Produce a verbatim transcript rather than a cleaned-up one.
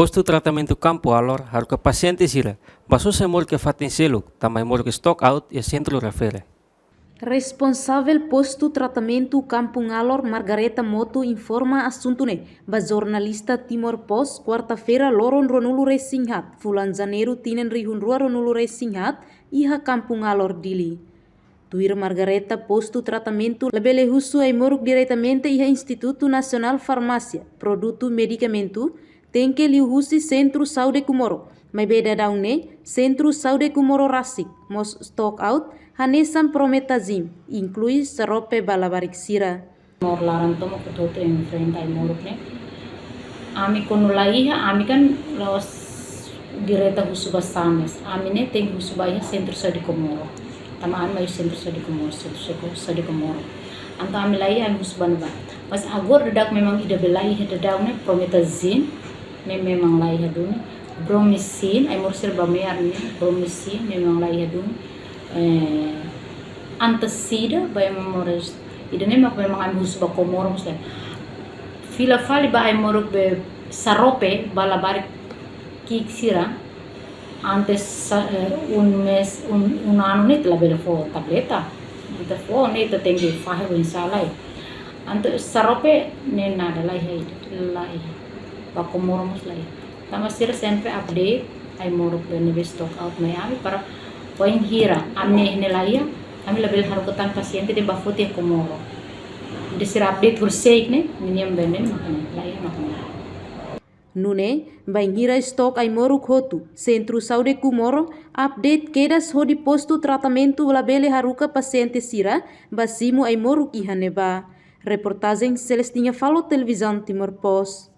Postu tratamentu Kampu Alor haruka pasiente sira ba sosa ai-moruk iha fatin seluk, tanba ai-moruk stock out iha sentru refere. Responsavel postu tratamentu Kampu Alor, Margareta Motu, informa asuntu ne'e ba jornalista Timor Post, kuarta-feira, loron ruanulu-resin-haat fulan Janeiru tinan rihun rua ruanulu-resin-haat, iha Kampu Alor, Dili. Tuir Margareta, postu tratamentu labele husu ai-moruk diretamente iha Institutu Nasionál Farmásia, Produtu, Medikamentu, tenke liuhusi Sentru Saúde Comoro, maibé daudaun ne'e Sentru Saúde Comoro rasik mós stock out hanesan promethazine, inklui xarope ba labarik sira. Timor laran tomak hotu-hotu enfrenta ai-moruk ne'e. Ami kuandu la iha, ami kan la'ós direta husu ba SAMES. Ami ne'e tenke husu ba iha Sentru Saúde Comoro. Tanba ami mai Sentru Saúde Comoro, Sentru Saúde Comoro. Entaun ami la iha, ami husu ba ne'ebá. Mas agora daudaun memang ida be la iha daudaun ne'e promethazine, ne'e memang la iha duni. Bromicin, ai-moruk sira bá me'ar ne'e, bromicin, memang la iha duni. Eh, antacida, ba ai-moruk sira. Ida-ne'e mak memang ami husu ba Comoro mós. Fila fali ba ai-moruk be xarope ba labarik ki'ik sira. Antes sa-, eh, un mes, un, un anu ne'e ita labele fó tableta. Ita fó ne'e ita tenke fahe oinsá lai. Entaun xarope ne'e nada, la iha, la iha. Ba Comoro mós la iha. Tanba sira sempre update ai-moruk be ne'ebé stock out mai ami para bainhira ami ne'e la iha, ami labele haruka tan pasiente dehan bá foti iha Comoro. Entaun sira update horiseik ne'e, ninia be ne'e maka ne'e, la iha maka ne'e. Nune'e, bainhira stock ai-moruk hotu, Sentru Saúde Comoro update kedas hodi postu tratamentu labele haruka pasiente sira bá simu ai-moruk iha ne'ebá. Reportajen Celestina Falo, Televizaun Timor Post.